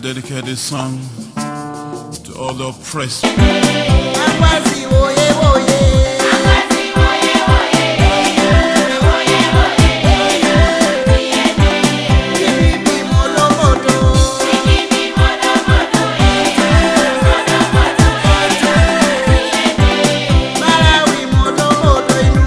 Dedicate this song to all the oppressed. Akwazi woye woye. Ibibi modomodo. Malawi modomodo inu.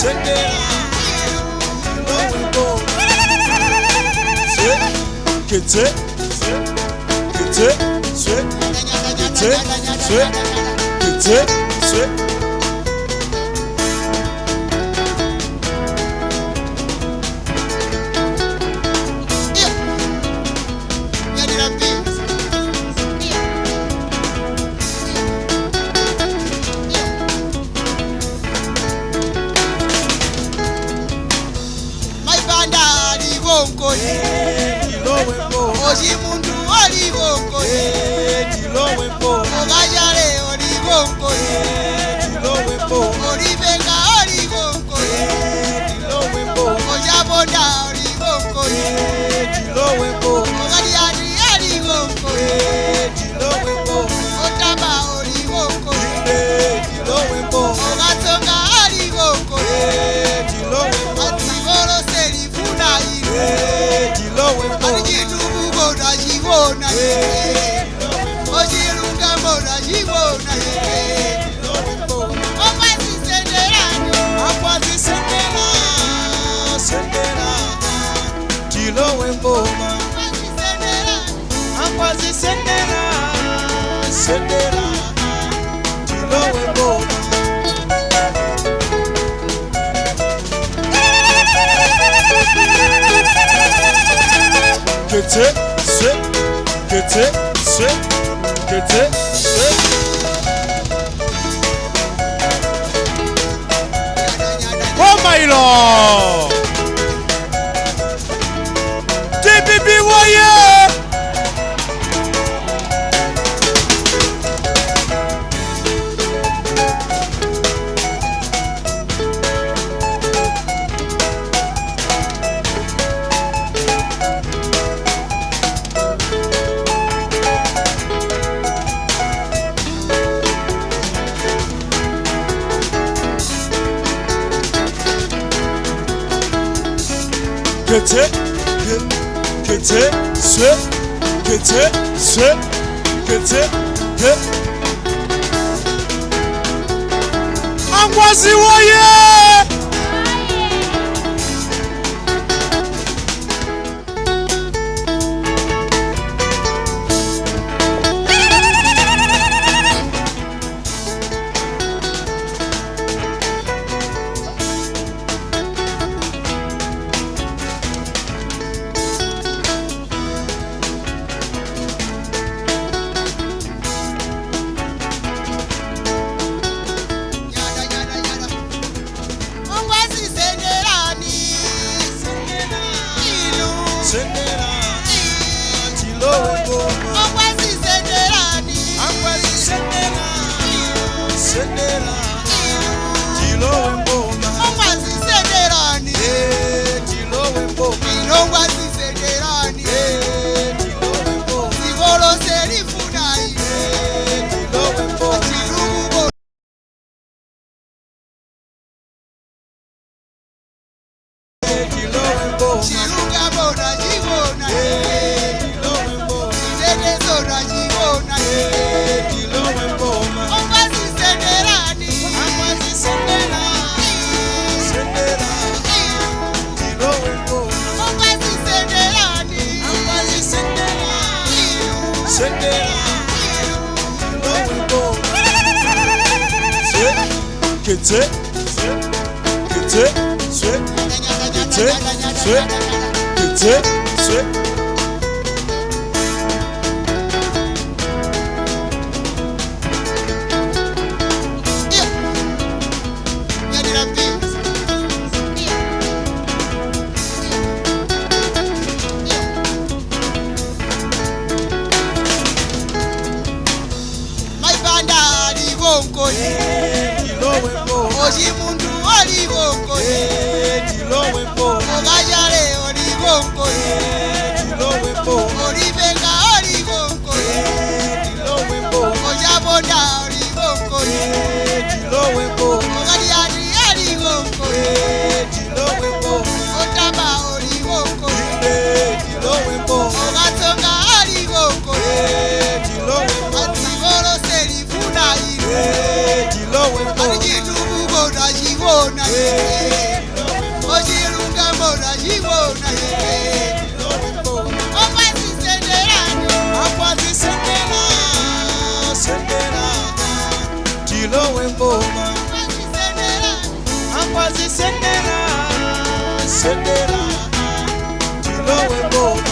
Sendera, tilowe mboma. Kete, kete, kete, kete, kete, kete. Ochimuntu oliwongo, okachale oliwongo, olipenga oliwongo, ochaponda oliwongo, okatiati aliwongo, otamba oliwongo, okatsonga aliwongo, ativolose lifuna inu, atichitukuko tachivona, ochilungamo tachivona, okwasisenderani, Akwazisendera, sendera, tilowe mboma. Okwasisenderani, Akwazisendera, sendera, tilowe mboma. Kete, se, kete, se, kete, se. Koma ilo! DPP woye! Kete, kete, se, kete, se, kete, ke. Angwazi woye! Nyada, nyada, nyada. Ongwasisenderani, inu, Sendera, tilowe mboma. Ongwasisenderani, Akwazisendera, sendera, tilowe mboma. Ongwasisenderani, Eh, tilowe mboma. inu ongwasisenderani, Eh, tilowe mboma. Zivolose lifuna inu, Eh, tilowe mboma. Chilukuko Eh, tilowe mboma. chilungamo tachivona, Eh, tilowe mboma. chitetezo tachivona, Eh, tilowe mboma. Ongwasisenderani, Akwazisendera, sendera, tilowe mboma. Ongwasisenderani, Akwazisendera, sendera, tilowe mboma. Se, kete, se, kete, se, kete, se, kete, se. Maipanda aliwongo, Tilowe mboma. ochimuntu aliwongo, Eh, tilowe mboma. okachale oliwongo, Eh, Nachiwona ochilungamo nachiwona Akwasisenderani Akwazisendela, sendela, tilowe mboma. Akwasisenderani Akwazisendela, sendela, tilowe mboma.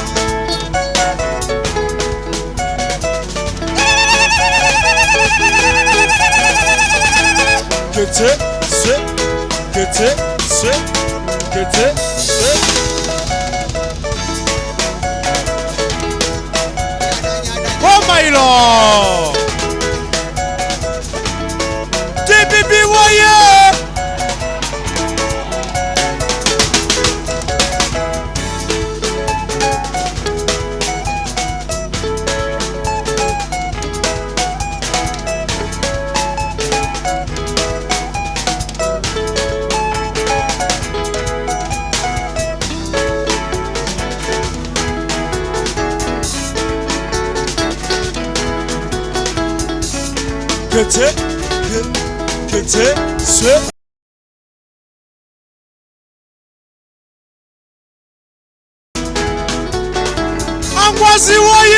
Kete, se, kete, se, kete, se. Boma ilo! DPP woye! Kete, ke, kete, se. Angwazi woye!